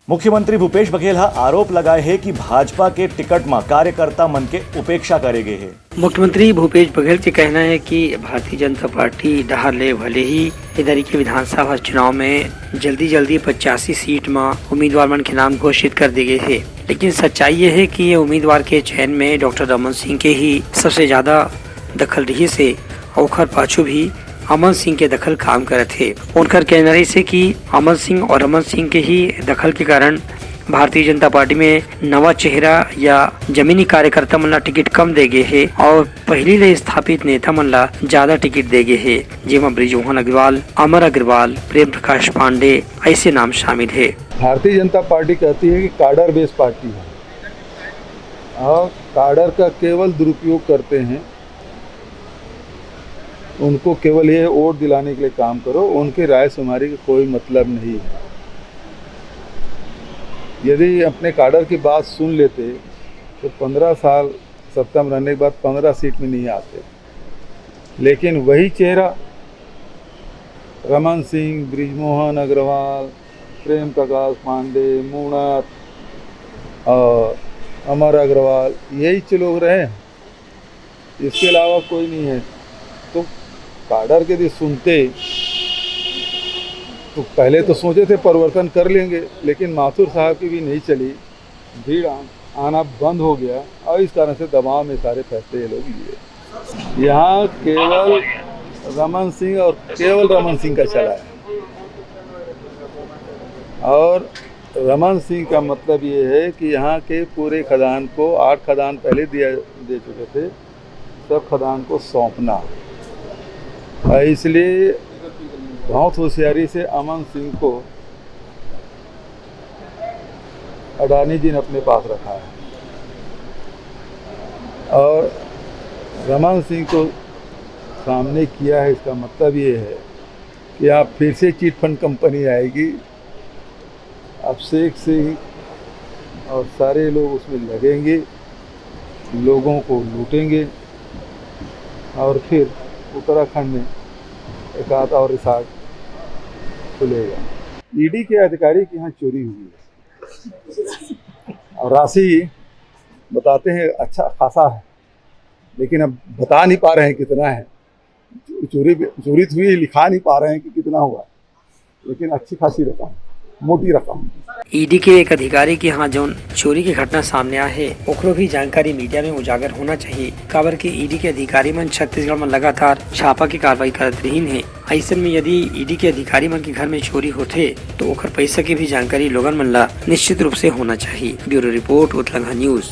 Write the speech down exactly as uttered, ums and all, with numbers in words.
मुख्यमंत्री भूपेश बघेल ह आरोप लगाए हे कि भाजपा के टिकट म कार्यकर्ता मन के उपेक्षा करे गे हे। मुख्यमंत्री भूपेश बघेल के कहना हे कि भारतीय जनता पार्टी डहार ले भले ही इधर के विधानसभा चुनाव में जल्दी-जल्दी पचासी सीट म उम्मीदवार मन के नाम घोषित कर दे गे हे, लेकिन सच्चाई ये हे कि ये उम्मीदवार के चयन में डॉक्टर रमन सिंह के ही सबसे ज्यादा दखल रहिस हे। ओखर पाछू भी अमन सिंह के दखल काम करत हे। उनकर कहना रहिस हे कि अमन सिंह और रमन सिंह के ही दखल के कारण भारतीय जनता पार्टी में नवा चेहरा या जमीनी कार्यकर्ता मन ला टिकट कम दे गे हे और पहिली ले स्थापित नेता मन ला ज्यादा टिकट दे गे हे, जेमा बृजमोहन अग्रवाल, अमर अग्रवाल, प्रेम प्रकाश पांडे ऐसे नाम शामिल हे। भारतीय जनता पार्टी कहती है कि काडर बेस्ड पार्टी है और काडर का केवल दुरुपयोग करते हैं। उनको केवल ये वोट दिलाने के लिए काम करो, उनकी राय शुमारी का कोई मतलब नहीं है। यदि अपने काडर की बात सुन लेते तो पन्द्रह साल सत्ता में रहने के बाद पन्द्रह सीट में नहीं आते, लेकिन वही चेहरा रमन सिंह, बृजमोहन अग्रवाल, प्रेम प्रकाश पांडे, मूणत और अमर अग्रवाल, यही च लोग रहे, इसके अलावा कोई नहीं है। तो काडर के यदि सुनते तो पहले तो सोचे थे परिवर्तन कर लेंगे, लेकिन माथुर साहब की भी नहीं चली, भीड़ आ-, आना बंद हो गया और इस कारण से दबाव में सारे फैसले ये लोग लिए। यहाँ केवल रमन सिंह और केवल रमन सिंह का चला है। और रमन सिंह का मतलब ये है कि यहाँ के पूरे खदान को, आठ खदान पहले दिया, दे चुके थे, सब खदान को सौंपना। और इसलिए बहुत होशियारी से अमन सिंह को अडानी जी ने अपने पास रखा है और रमन सिंह को सामने किया है। इसका मतलब ये है कि आप फिर से चिट फंड कंपनी आएगी, अभिषेक सिंह और सारे लोग उसमें लगेंगे, लोगों को लूटेंगे और फिर उत्तराखंड में एक आध और रिसोर्ट खुलेगा। ईडी के अधिकारी के यहाँ चोरी हुई है और राशि बताते हैं अच्छा खासा है, लेकिन अब बता नहीं पा रहे हैं कितना है। चोरी, चोरी तो हुई, लिखा नहीं पा रहे हैं कि कितना हुआ, लेकिन अच्छी खासी रकम, मोटी रकम। ईडी के एक अधिकारी के यहाँ जौन चोरी के घटना सामने आए हे, ओकरो भी जानकारी मीडिया में उजागर होना चाहिए, काबर कि ईडी के अधिकारी मन छत्तीसगढ़ में लगातार छापा के कार्रवाई करत रहिन हे। अइसन में यदि ईडी के अधिकारी मन के घर में चोरी होथे, तो ओकर पैसा के भी जानकारी लोगन मन ला निश्चित रूप से होना चाहिए। Bureau report, Utlangha news.